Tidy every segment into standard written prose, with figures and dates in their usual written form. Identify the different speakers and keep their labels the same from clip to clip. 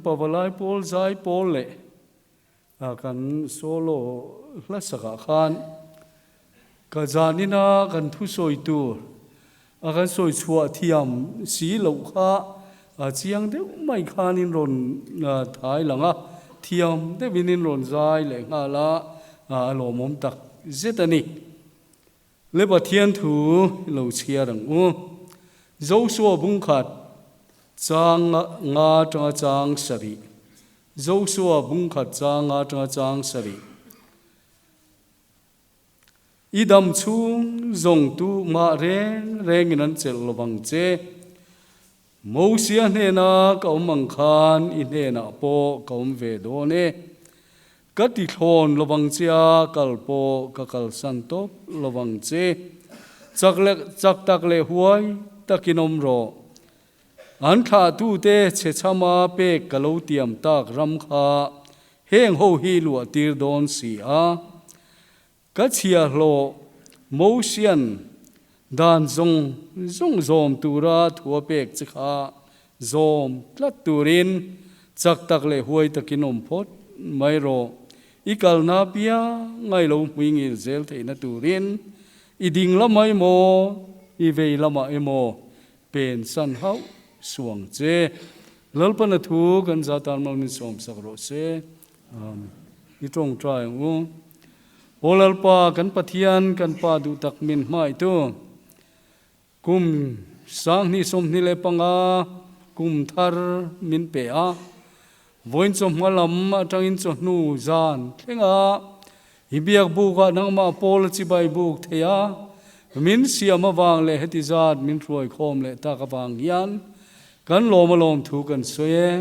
Speaker 1: Pavalai pawl zai pawl leh kan solo hla sakah khan ka zanina kan thusawi tur a kan sawi chhuah thiam si loh kha a chiang deuh mai khanin rawn thai lang a, thiam deuhin in rawn zai leh nghal a, a lawmawm tak zet a ni. Le Pathian thu lo chhiar ang u. Joshua bungkhat chang nga tanga chang sarih. Joshua bungkhat chang nga tanga chang sarih. I dam chhung zawng tu mah reng rengin an chelh lovang che. Mosia hnena ka awm ang khan i hnenah pawh ka awm ve dawn e. Ka ti thlawn lovang che a, kal pawh ka kalsan tawp lovang che. Chak leh chak tak leh huai takin awm rawh. An thlahtute chhechhama pek ka lo tiam tak ram kha heng ho hi luah tir dawn si a. Ka chhiahhlawh Mosian dan zawng zawng zawm tura thu a pek che kha zawm tlat turin chak tak leh huai takin awm phawt mai rawh. I kalna piang ngai lo hmui ngil zel theihna turin i ding lamah emaw, i vei lamah emaw pen san hauh suang che. Lalpana thu kan za tan mal min sawmsak rawh se. Amen. I tawngtai ang u. Aw Lalpa, kan Pathian, kan Pa duh tak min hmaitu, kum 2025 kum thar min pe a, vawiin chawhma lam atangin chawhnu zan thleng a, i biak bukah nangmah Paul a chibai buk thei a, min siam avang leh heti zat min hruai khawm leh tak avang hian kan lawm alawm thu kan sawi e.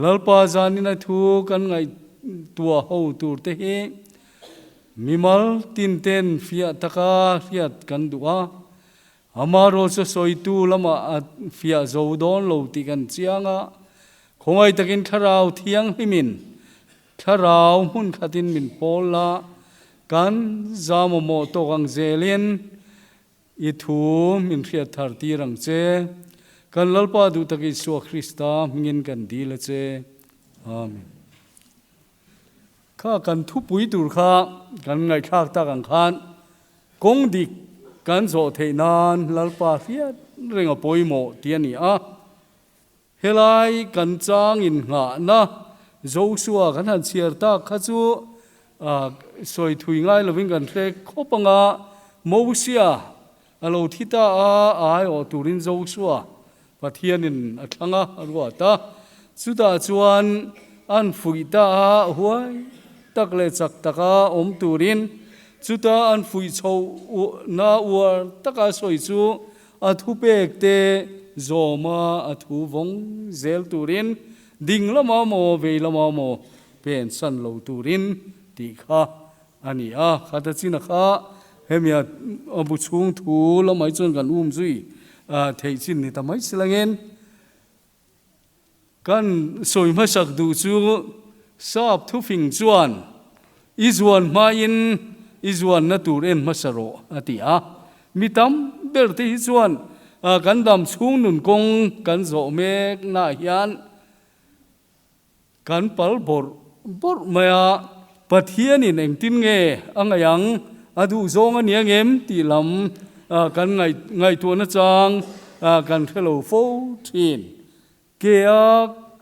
Speaker 1: Lalpa zanin a thu kan ngaihtuah ho tur te hi mimal tin ten fiah taka hriat kan duh a, amaherawhchu sawitu lamah a fiah zo dawn lo tih kan chiang a, khawngaih takin thlarau thianghlimin thlarau hmun khatin min pawl la, kan zamawmawh tawk ang zelin I thu min hriat thar tir ang che. Kan Lalpa duh tak Isua Krista hmingin kan dil a che. Amen. Kha kan thupui tur kha kan ngaihthlak tak ang khan kawng dik kan zawh theih nan Lalpa hriat reng a pawimawh tih a ni a. Helai kan chang innghahna Joshua kan han chhiar tak kha chu sawi thui ngai lovin kan hre khawp ang a, Mosia a lo thi ta a, a aiawh turin Joshua Pathianin a thlang a, a ruat a. Chutah chuan an fuih ta a, huai tak leh chak taka awm turin chuta an fuih chhoh na uar taka sawi chu A thupek te zawma a thu vawng zel turin ding lama maw vei lama maw pen san lo turin tih kha a ni a. Khata china kha hemi a bu chhung thu lamah hi chuan kan um zui theih chin ni ta mai si langin Kan sawi hmasak duh chu sap thufing chuan i zuan hmain i zuanna tur en hmasa rawh a ti a. Mi tam ber te hi chuan kan dam chhung nun kawng kan zawh mek naah hian kan pal bawrh bawrh mai a, Pathianin engtin nge a ngaih ang, a duh zawng a ni angem tih lam kan ngaihtuahna chang kan hre lo fo thin. Ke a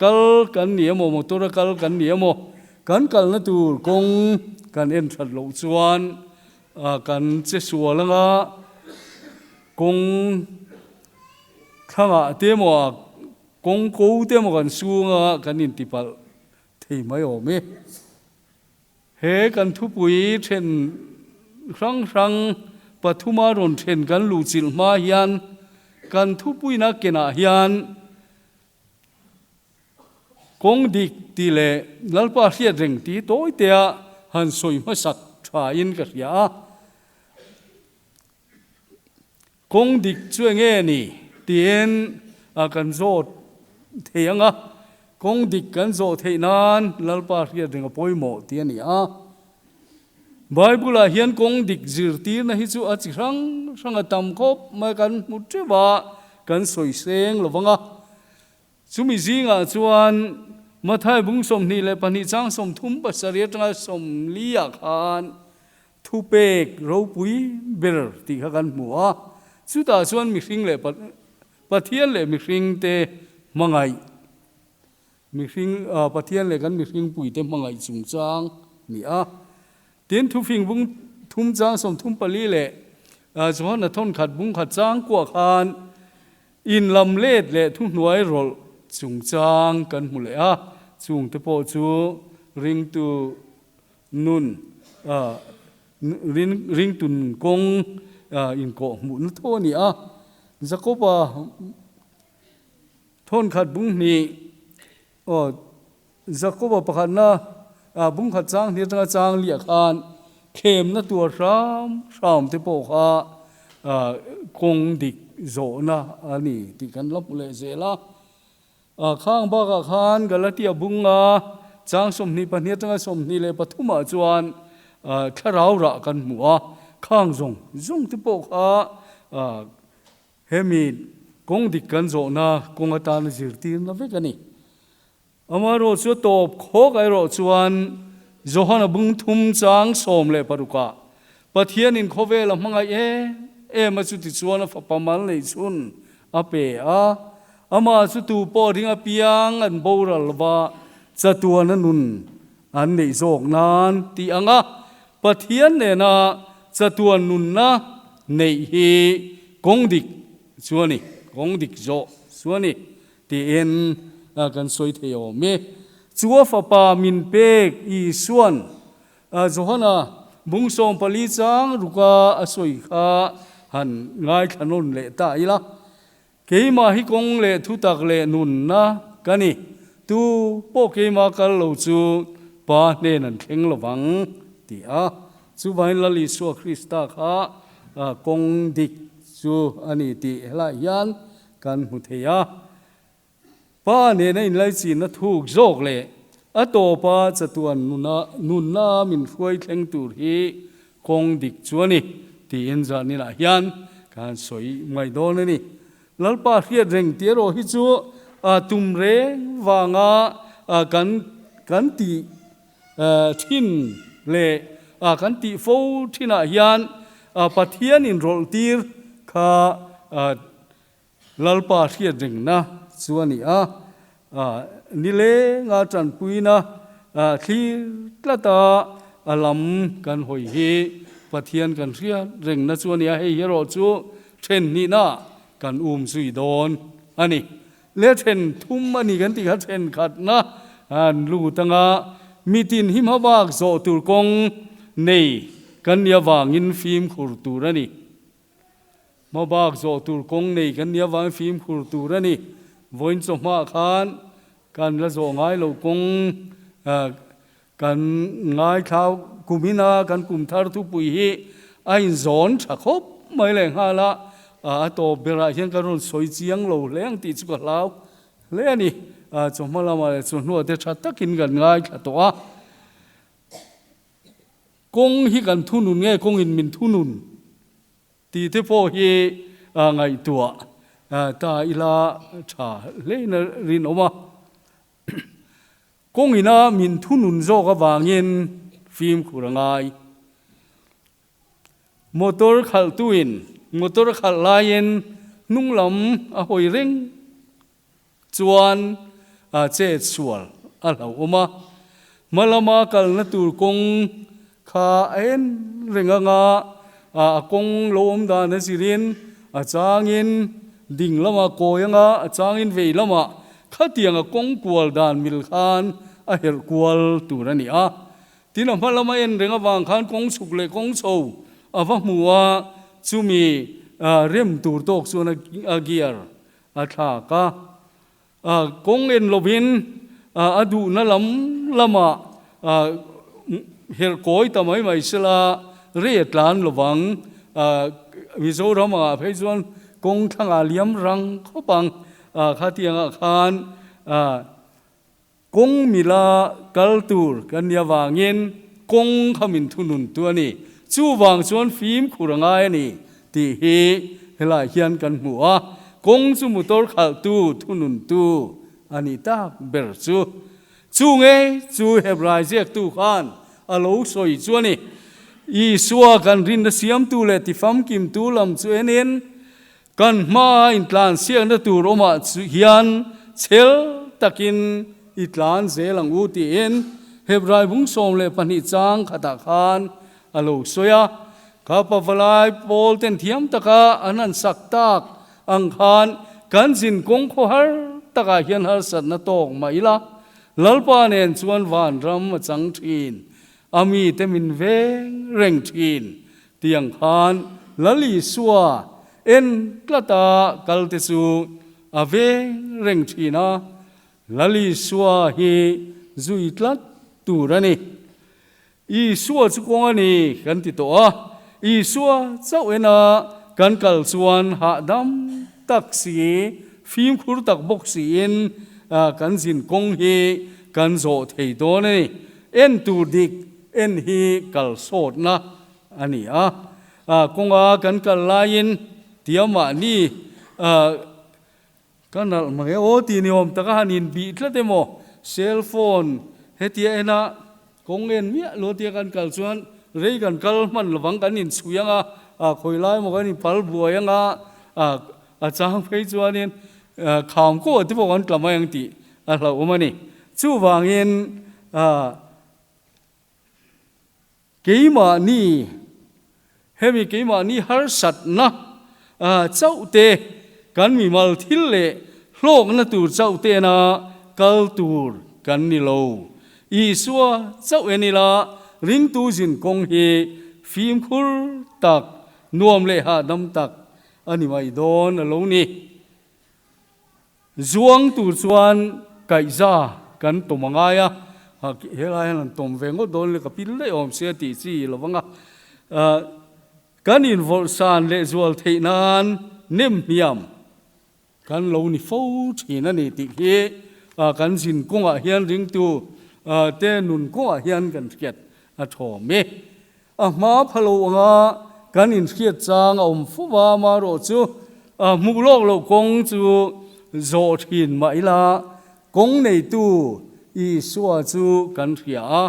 Speaker 1: kal kan ni emaw, motor a kal kan ni emaw, kan kalna tur kawng kan en that loh chuan kan che sual anga kawng thlangah te emaw a kawng ko te emaw kan sung a kan intipalh thei mai awm e. He kan thupui then hrang hrang pathuma rawn then kan luhchilh hma hian kan thupuina kenah hian kawng dik tih leh Lalpa hriat reng tih tawi tea han sawi hmasak thain ka hria a. Kawng dik chu eng nge ni tiin kan zawt thei ang a, kawng dik kan zawh theih nan Lalpa hriat reng a pawimawh tih a ni a. Bible-ah hian kawng dik zirtirna hi chu a chi hrang hrang a tam khawp mai kan hmu teuh a, kan sawi seng lo vang a. Chumi zingah chuan Mathai bung 22 chang 37 atanga 40 ah khan thupek ropui ber tih kha kan hmu a. Chutah chuan mihring leh Pathian leh mihringte hmangaih, mihring Pathian leh kan mihringpuite hmangaih chungchang ni a. Tin, thufing bung thum chang 34 leh Johana thawnkhat bung khat chang kuah khan in lam let leh thuhnuai rawlh chungchang kan hmu leh a, chungte pawh chu ringtu nun ringtu nun kawng inkawh hmuhna tho a ni a. Jakoba thawnkhat bung hnih aw Jakoba pakhatna bung khat chang hnih atanga chang liah khan thlemna tuar hram hram te pawh kha kawng dik zawhna a ni tih kan la hmu leh zel a. Khang bakah khan Galatia bunga chang 22 atanga 23 ah chuan thlarau rah kan hmu a, khang zawng zawng te pawh kha hemi kawng dik kan zawhna kawng atana zirtirna vek a ni. Amaherawh chu a tawp khawk erawh chuan Johana bung thum chang 16 ah Pathianin khawvel a hmangaih em em a chuti chuan a fapa mal neih chhun a pe a, amah chu tu pawh ring apiang an boral lova chatuana nun an neih zawk nan tih anga Pathian nena chatuan nunna neih hi kawng dik chu a ni, kawng dik zawh chu a ni. Tiin kan sawi thei awm e. Chu a fapa min pek Isua'n Johana bung 14 chang ruka a sawi kha han ngaithla nawn leh ta ila. Keimah hi kawng leh thutak leh nunna ka ni. Tu pawh keimah kal lo chu Pa hnen an thleng lovang ti a. Chuvangin Lal Isua Krista kha kawng dik chu a ni tih helaiah hian Kan hmu thei a, Pa nena inlaichinna thuk zawk leh a tawpa chatuan nuna nunna min hruai thleng tur hi kawng dik chu a ni tiin zaninah hian ka han sawi mai dawn a ni. Lalpa hriat reng tih erawh hi chu tum reng vanga kan kan tih thin leh kan tih fo thinah hian Pathian inrawlh tir kha Lalpa hriat rengna chu a ni a, nilenga tanpuina thlir tlata a lam kan hawi hi Pathian kan hriat rengna chu a ni a, hei hi erawh chu then hnihna kan um zui dawn a ni. Le then thum a ni kan tih kha then khatna an lut anga mitin hi hmabak zawh tur kawng nei kan nih avangin fimkhur tur a ni. Hmabak zawh tur kawng nei kan nih avangin fimkhur tur a ni. Vawiin chawhmah khan kan la zawh ngai lo kawng kan ngaithla kum ina kan kum thar thupui hi a inzawn tha khawp mai leh nghal a, a tawp berah hian ka rawn sawi chiang lo hle ang tih chu ka hlau hle a ni. Chawhma lamah leh chawhnuah te tha takin kan ngaithla tawh a. Kawng hi kan thunun nge kawngin min thunun tih te pawh hi ngaihtuah ta ila tha hlein a rinawm a. Kawngina min thunun zawk avangin fimkhur a ngai. Motor khalhtuin motor a khalh laiin hnung lam a hawi reng Chuan a chet sual a hlauhawm a, hma lama kalna tur kawng kha a en reng anga a kawng lo awm dan a zirin a changin ding lamah kawi anga a changin vei lamah khatiang a kawng kual dan mil khan a herh kual tur a ni a. Tin a hma lama en reng avang khan kawng chhuk leh kawng chho a va hmu a, chumi rem tur tawk chuan a gear A thlak a, kawng en lovin a duhna lam lamah herh kawi ta mai mai sela rei a tlan lovang. Mizoram angah phei chuan kawng thlangah liam rang khawp ang. Khatiangah khan Kawng mila kal tur kan nih avangin kawng kha min thunun tu a ni. Chuvang chuan fimkhur a ngai a ni tih hi helaiah hian kan hmu a. Kawng chu motor khalhtu thunun tu a nih tak ber chu. Chu ngei chu Hebrai ziaktu khan a lo sawi chu a ni. Isua kan rinna siamtu leh tifamkimtu lam chu enin kan hmaa intlansiakna tur awmah hian chhel takin i tlan zel ang u tiin Hebrai bung 12 chang khatah khan a lo sawi a. Kha pavalai pawl ten thiam taka an han sak tak ang khan kan zin kawng khawhar takah hian harsatna tawk mah ila, Lalpa nen chuan vanram a chang thin, a mite min veng reng thin tih ang khan Lal Isua en tlata kalte chu a veng reng thin a, Lal Isua hi zui tlat tur a ni. Isua chu kawng a ni kan ti tawh a, Isua chauh ena kan kal chuan hahdam tak si, fimkhur tak bawk siin kan zin kawng hi kan zawh thei dawn a ni. En tur dik en hi kal sawtna a ni a, kawnga kan kal laiin tia mahni Ka nalh mai aw tih ni awm taka han inbih tlat emaw cell phone hetia ena kawng en miah lo tia kan kal chuan rei kan kal hman lovang kan inchhui anga ah khawi lai emaw kan inpal buai anga ah a chang phei chuanin kham kawh te pawh kan tla mai ang tih a hlauhawm a ni. Chuvangin ah Keimahni, hemi keimahni harsatna chauh te, kan mimal thil leh hlawkna tur chauh tena kal tur kan ni lo. Isua chauh en ila ringtu zin kawng hi fimkhur tak, nuam leh hahdam tak a ni mai dawn a lo ni. Zuang tur chuan kaihza kan tawm a ngai a, helai hian an tawm ve ngawt dawn le ka pil daih awm sia tih chi lo vang a. Kan invawrh san leh zual theih nan nem hniam kan lo ni fo thin a ni tih hi kan zin kawngah hian ringtu te nun kawngah hian kan hriat a thawm e. A hma pha lo anga kan inhriat chang a awm fo va, amaherawh chu hmuh lawk loh kawng chu zawh thin mah ila, kawng neitu Isua chu kan hria a,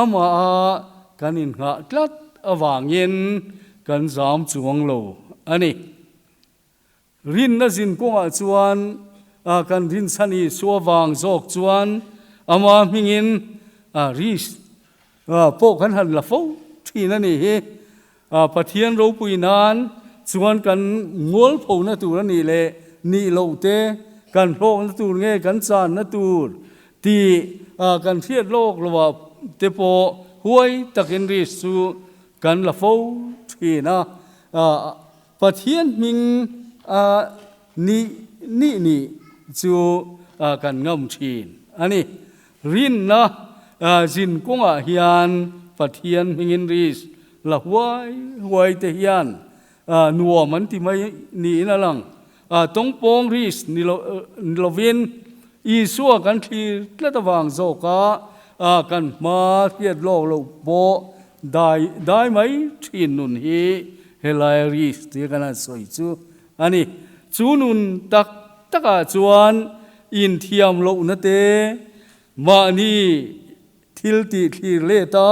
Speaker 1: amaha kan inghah tlat avangin kan zam chuang lo a ni. Rinna zin kawngah chuan kan rinchhan Isua vang zawk chuan ama hmingin risk pawh kan han la fo thin a nih hi. Pathian ropui nan chuan kan mualphona tur a nih leh nih loh te, kan hlawkna tur nge kan channa tur tih kan hriat lawk lovah te pawh huai takin risk chu kan la fo thin a. Pathian hming a nih nih nih chu kan ngam thin a ni. Rinna zin kawngah hian Pathian hmingin risk la huai huai te hian nuam an ti mai niin a lang. Tawngpawng risk ni lovin Isua kan thlir tlat avang zawka kan hma hriat lawk loh pawh dai dai mai thin nun hi helai risk tia kan han sawi chu a ni. Chu nun tak takah chuan inthiam lohna te mahni thil tih thlir leta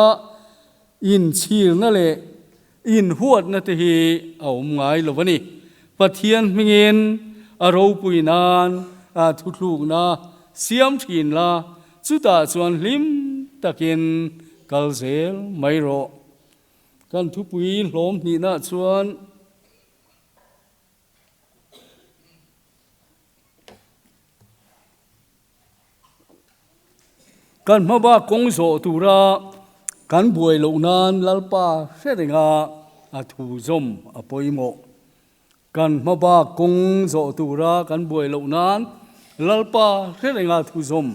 Speaker 1: inchhirna leh Inhuatna te hi a awm ngai lo a ni. Pathian hmingin a ropui nan thuthlukna siam thin la, chutah chuan hlim takin kal zel mai rawh. Kan thupui hlawm hnihna chuan. Kan hmabak kawng zawh tura kan buai loh nan Lalpa hre renga a thu zawm a pawimawh. Kan hmabak kawng zawh tura kan buai loh nan Lalpa hre renga thu zawm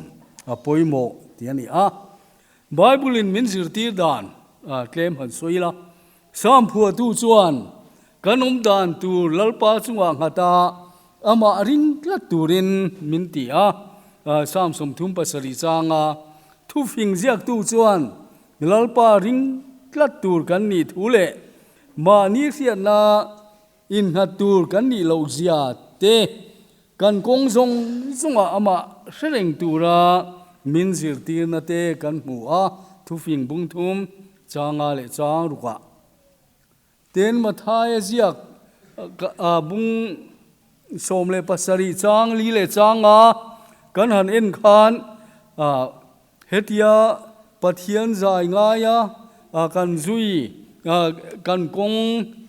Speaker 1: a pawimawh tih a ni a. Bible-in min zirtir dan tlem han sawi ila, Sam phuahtu chuan kan awm dan tur Lalpa chungah nghat a, amah ring tlat turin min ti a. Sam 37 changa thufing ziaktu chuan Lalpa ring tlat tur kan nih thu leh mahni hriatna innghat tur kan nih loh zia te kan kawng zawng zawngah amah hre reng tura min zirtirna te kan hmu a, thufing bungthum changa leh chang rukah. Tin, Mathaia ziak bung 17 chang li leh changa kan han en khan hetia Pathian zai ngaia kan zui kan kawng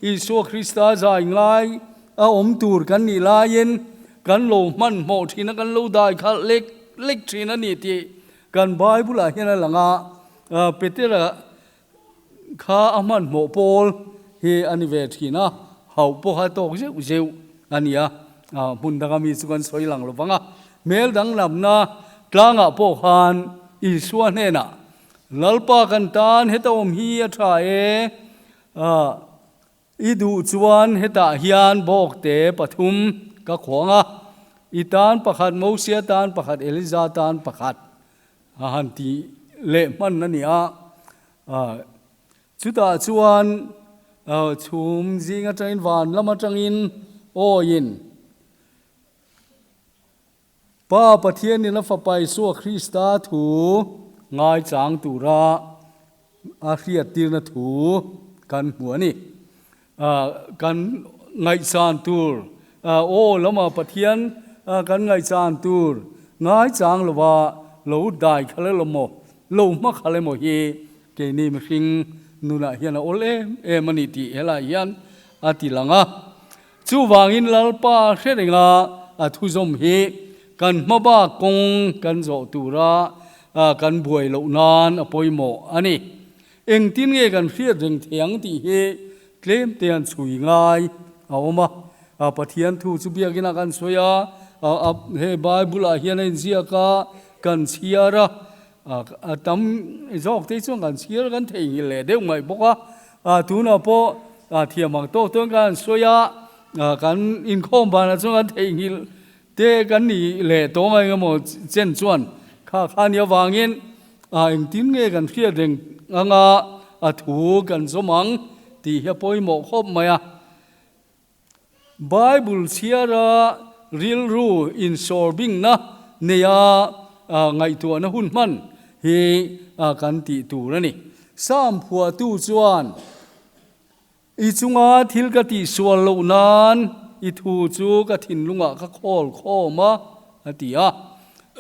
Speaker 1: Isua Krista zai ngai a awm tur kan nih laiin kan lo hmanhmawh thin a, kan lo dai khalh lek lek thin a ni tih kan Bible-ah hian a lang a, Petera Kha a hmanhmawh pawl hi a ni ve thin a, hauh pawh a tawk zeuh zeuh a ni a, hmun danga mi chu kan sawi lang lo vang a. Hmel danglamna tlangah pawh khan Isua hnenah, Lalpa kan tan heta awm hi a tha e, i duh chuan hetah hian bawkte pathum ka khuang a, i tan pakhat, Mosia tan pakhat, Eliza tan pakhat. A han ti leh hman a ni a, chutah chuan chhum zing atangin van lam atangin awiin Pa Pathianin a Fapa Isua Krista thu ngaichang tura a hriattirna thu kan hmu a ni. Kan ngaihchan tur, aw lama Pathian kan ngaihchan tur ngaichang lova lo dai khalh elo maw, lo hma khalh emaw hi keini mihring nunah hian a awl em em a ni tih helai hian a ti lang a. Chuvangin Lalpa hre renga a thuzawm hi kan hmabak kawng kan zawh tura kan buai loh nan a pawimawh a ni. Engtin nge kan hriat reng thei ang tih hi tlem te an chhui ngai a awm a. Pathian thu chu biakinah kan sawi a, he Bible ah hian a inziak a, kan chhiar a, a tam zawk te chuan kan chhiar kan theihnghilh leh deuh ngaih bawk a. Tunah pawh thiam ang tawk chuan kan sawi a, kan inkhawm banah chuan kan theihnghilh Te kan nih leh tawng a engemaw chen chuan kha kha nia vangin a engtin nge kan hriat reng anga a thu kan zawm ang tih hi a pawimawh khawp mai a. Bible chhiara rilru insawr bingna neia ngaihtuahna hun hman hi kan tih tur a ni. Psalm phuahtu chuan. I chunga thil ka tihsual loh nan i thu chu ka thinlungah ka khawl khawm a, a ti a.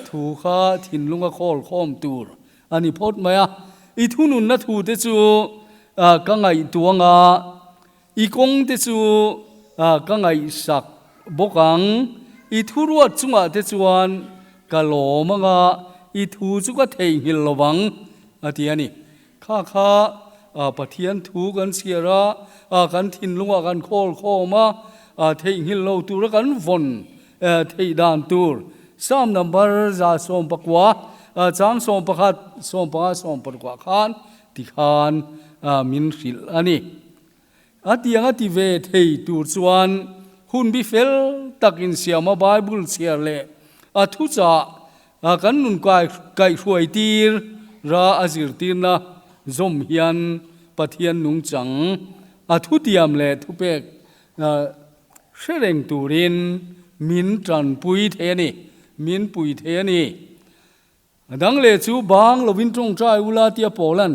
Speaker 1: Thu kha thinlunga khawl khawm tur a ni phawt mai a. I thununna thu te chu ka ngaihtuang a, i kawng te chu ka ngaihsak bawk ang. I thuruat chungah te chuan ka lawm ang a, i thu chu ka theihnghilh lo vang, a ti a ni. Kha kha Pathian thu kan chhiar a, kan thinlungah kan khawl khawm a, theihnghilh lo tura kan vawn theih dan tur Psalm number 119, chang 11, 15, 16 ah khan tikhan min hrilh a ni. A tiang a ti ve thei tur chuan hunbi fel tak insiama Bible chhiar leh a thuchah kan nun kaihhruai tir ra a zirtirna zawm hian Pathian nungchang a thutiam leh thupek hre reng turin min tanpui thei a ni, min pui thei a ni. A dang leh chu bang lovin tawngtai ula tia Paula'n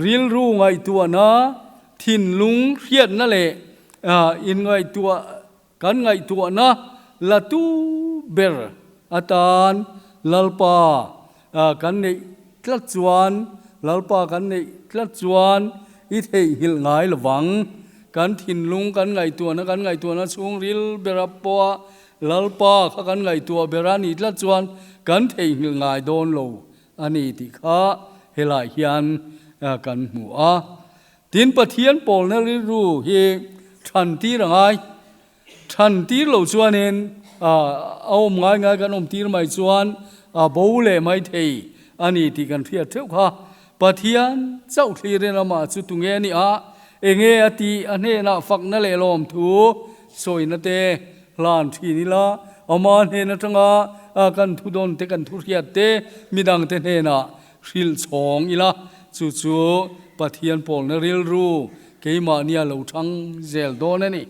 Speaker 1: rilru ngaihtuahna, thinlung hriatna leh inngaihtuah kan ngaihtuahna la tu ber atan Lalpa kan neih tlat chuan Lalpa kan neih tlat chuan i theihnghilh ngai lovang. Kan thinlung kan ngaihtuahna kan ngaihtuahna chhungril bera pawha Lalpa kha kan ngaihtuah ber a nih tlat chuan kan theihnghilh ngai dawn lo a ni tih kha helai hian kan hmu a. Tin, Pathian pawlna rilru hi than tir a ngai. Than tir lo chuanin a awm ngai ngai kan awm tir mai chuan a bo leh mai thei a ni tih kan hriat theuh kha. Pathian chauh thlirin amah chu tunge a nih a, enge a tih a hnenah fakna leh lawmthu sawina te hlan thin ila, ama hnen atanga kan thudawn te kan thuhriat te midangte hnenah hrilh chhawng ila, chu chu Pathian pawlna rilru keimahnia lo thang zel dawn a ni.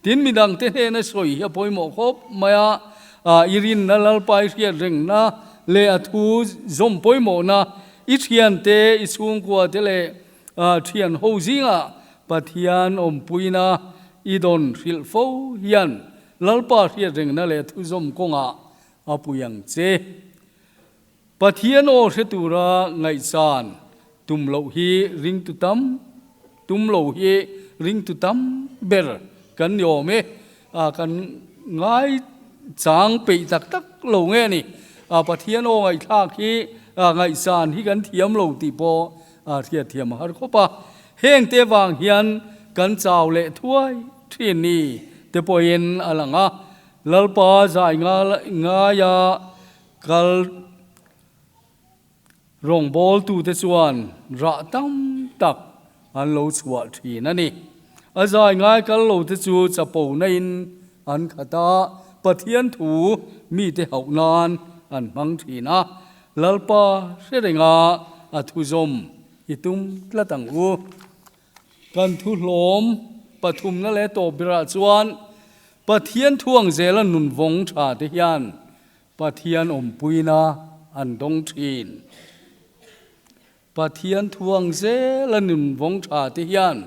Speaker 1: Tin, midangte hnena sawi hi a pawimawh khawp mai a, I rinna Lalpa i hriat rengna leh a thu zawm pawimawhna i thiante, i chhungkuate leh thian ho zingah Pathian awmpuina i dawn hrilh fo hian Lalpa hriat rengna leh a thu zawm kawngah a pui ang che. Pathian aw hre tura ngaihsan tum loh hi ringtu tam tum lo hi ringtu tam ber kan ni awm e. Kan ngai chang peih tak tak lo nge ni. Pathian aw ngaihthlak hi ngaihsan hi kan thiam lo tih pawh hriat thiam a har khawp a. Heng te vang hian kan chau leh thuai thin ni te pawhin a lang a. Lalpa zai ngaia Kal rawngbawltute chuan rah tam tak an lo chhuah thin a ni. A zai ngai kal lote chu chapo naiin an khat a, Pathian thu mite hauh nan an hmang thin a. Lalpa hre renga a thuzawm i tum tlat ang u. Kan thu hlawm pathumna leh tawp berah chuan Pathian thuang zela nun vawng tha te hian Pathian awmpuina an dawng thin. Pathian thuang zela nun vawng tha te hian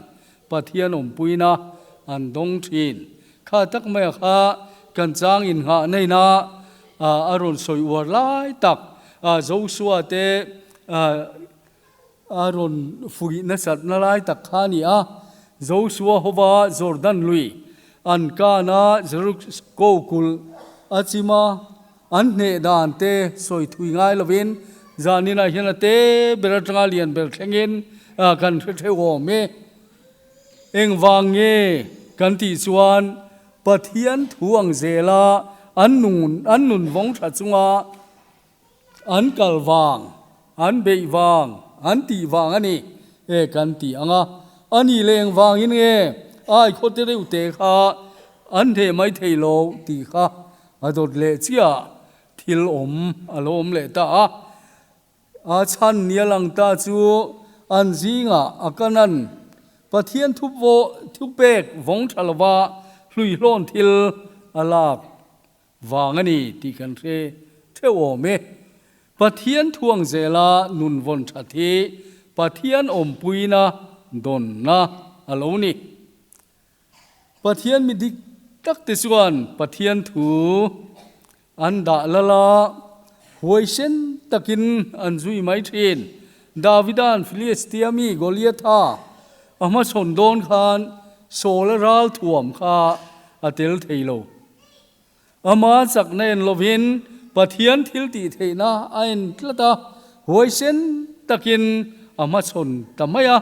Speaker 1: Pathian awmpuina an dawng thin. Kha tak maia kha kan chang innghah neina a rawn sawi uar lai tak Joshua te A rawn fuih nasatna lai tak kha a ni a, Joshua hova Jordan lui an kan a, Jeriko kulh a chim a, an hneh dan te sawi thui ngai lovin zaninah hian a te ber atanga lian ber thlengin kan hre theuh awm e. Engvang nge kan tih chuan Pathian thu ang zela an nun vawng tha chunga An kal vang, an beih vang, an tih vang a ni e kan ti ang a. A nih leh eng vangin nge ai khawte reuh te kha an hneh mai thei lo tih kha a dawt leh chiah thil awm a lo awm leh ta a. A chhan nia lang ta chu an zingah a kanan Pathian thupek vawng tha lova hluihlawn thil a lak Vang a ni tih kan hre theuh awm e. Pathian thuang zela nun vawn that hi Pathian awmpuina dawnna a lo ni. Pathian mi dik tak te chuan Pathian thu an dah lal a, huaisen takin an zui mai thin. Davida'n Filistia mi Goliatha a hmachhawn dawn khan Saul-a ral thuam kha a tel thei lo. Ama chakna en lovin Pathian thil tih theihna a en tlat a, huaisen takin a hmachhawn ta mai a.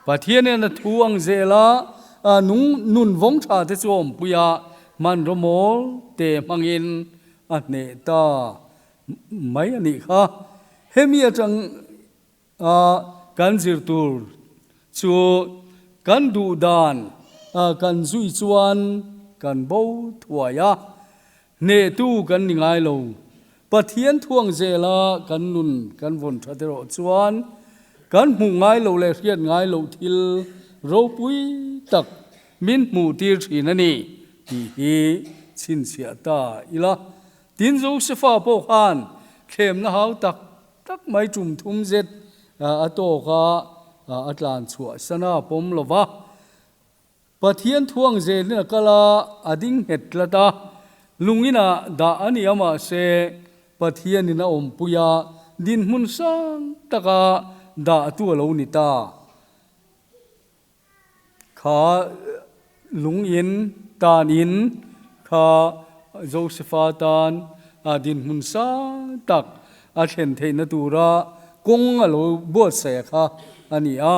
Speaker 1: Pathianin a thu ang zela nung nun vawng tha te chu a awmpui a, hmanraw mawl te hmangin a hneh ta mai a nih kha. Hemi atang A kan zir tur chu kan duh dan kan zui chuan kan bo thuai a, hnehtu kan ni ngai lo. Pathian thuang zela kan nun kan vawn that erawh chuan kan hmuh ngai loh leh hriat ngai loh thil ropui tak min hmuh tir thin a ni tih hi chhinchhiah ta ila. Tin Josefa pawh khan thlemna hau tak Tak mai tum thum zet a tawk a, a tlan chhuah san a pawm lo va. Pathian thuang zelin a kal a, a ding nghet tlat a, lungin ah dah a ni a mahse Pathianin a awmpui a, dinhmun sang taka dah tu a lo ni ta. Kha lung in tan in kha Josefa tan dinhmun sang tak a thlen theihna tura kawng a lo buatsaih kha a ni a.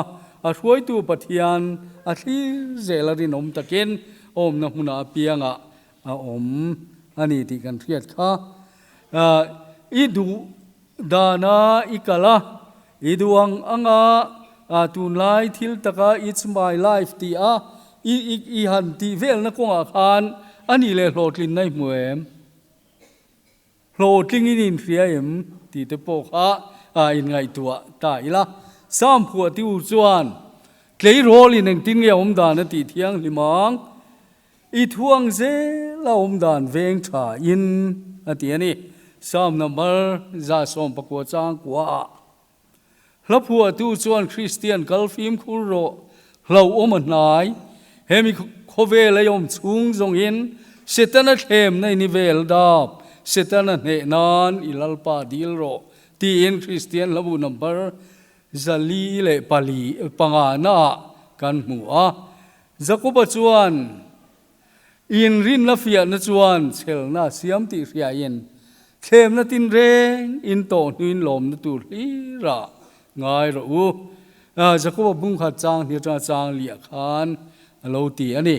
Speaker 1: A hruaitu Pathian a thlir zel a rinawm takin awmna hmunah apiangah a awm a ni tih kan hriat kha. I duh dana i kal a, I duh ang anga tunlai thil taka It's my life tih a i i han tih velna kawngah khan a nih leh hlawhtlinna i hmu em? Hlawhtlingin i inhria em? tih te pawh kha inngaihtuah ta ila. Sam phuah ti u chuan tleirawl in engtin nge a awm dan a tih thianghlim ang? I thuang zel a awmdan veng tha in a ti a ni. Psalm number 119 chang kua ah. Hla phuahtu chuan Kristian kal fimkhur rawh, hlauhawm a hnai. Hemi khawvel ei awm chhung zawngin Setana thlemna in i vel dap, Setana hneh nan i Lalpa dil rawh tiin Kristian hlabu number 404 naah kan hmu a. Jakoba chuan Inrinna fiahna chuan chhelna a siam tih hriain thlemna tinreng in tawh hnuin lawmna tur hlirah ngai rawh u. Jakoba bungkhat chang hnih atanga chang liah khan a lo ti a ni.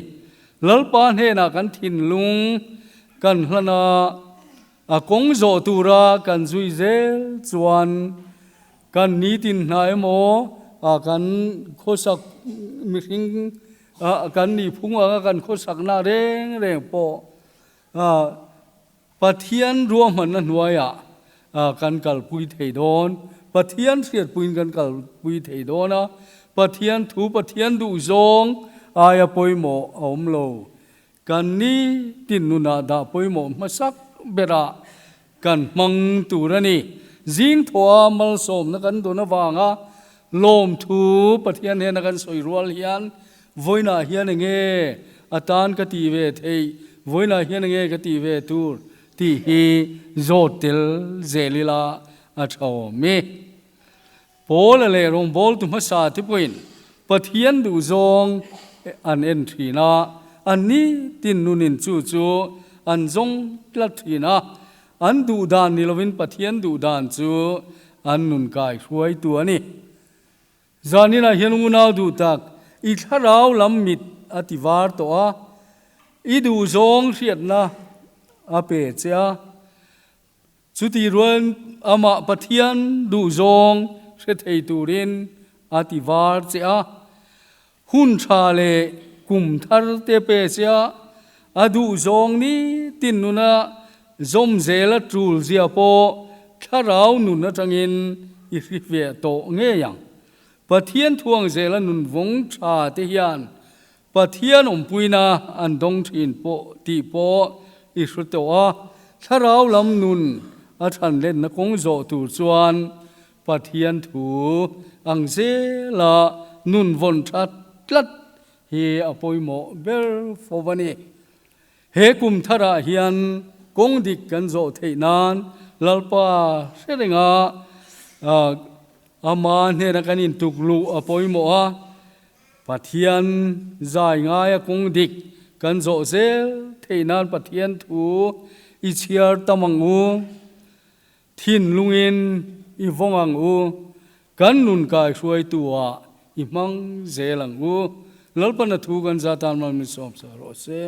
Speaker 1: Lalpa hnenah kan thinlung kan hlan a, a kawng zawh tura kan zui zel chuan kan nitin hna emaw kan khawsak mihring Kan nihphung anga kan khawsakna reng reng pawh Pathian ruahmanna hnuaiah kan kalpui thei dawn. Pathian hriatpuiin kan kalpui thei dawn a, Pathian thu, Pathian duhzawng aia pawimawh a awm lo. Kan ni tin nunah dah pawimawh hmasak berah kan hmang tur a ni. Zing thawha malsawmna kan dawn avanga lawmthu Pathian hnena kan sawi rual hian vawiinah hian enge a tan ka tih ve theih, vawiinah hian enge ka tih ve tur tih hi zawt tel zel ila a tha awm e. Paula leh rawngbawltu hmasa te pawhin Pathian duhzawng an en thin a, an nitin nunin chu chu an zawng tlat thin a, an duhdan ni lovin Pathian duhdan chu an nun kai hruaitu a ni. Zaninah hian unau duh tak, i thlarau lam mit a ti var tawh a, i duhzawng hriatna a pe che a, Chutih rual amah Pathian duhzawng hre thei turin a ti var che a, hun tha leh kum thar te pe che a, a duhzawng nitin nuna zawm zela tul zia pawh thlarau nun atangin i hri ve tawh ngei ang. Pathian thuang zela nun vawng tha te hian Pathian awmpuina an dawng thin pawh tih pawh i hre tawh a, thlarau lam nun a than lenna kawng zawh tur chuan Pathian thu ang zela nun vawn that tlat hi a pawimawh ber fo a ni. He kum tharah hian kawng dik kan zawh theih nan Lalpa hre renga ama hnena kan intuk luh a pawimawh a, Pathian zai ngaia kawng dik kan zawh zel theih nan Pathian thu i chhiar tam ang u, thinlungin i vawng ang u, kan nun kai hruaitu ah i hmang zel ang u. Lalpana thu kan za tan mal min sawm sa rawh se.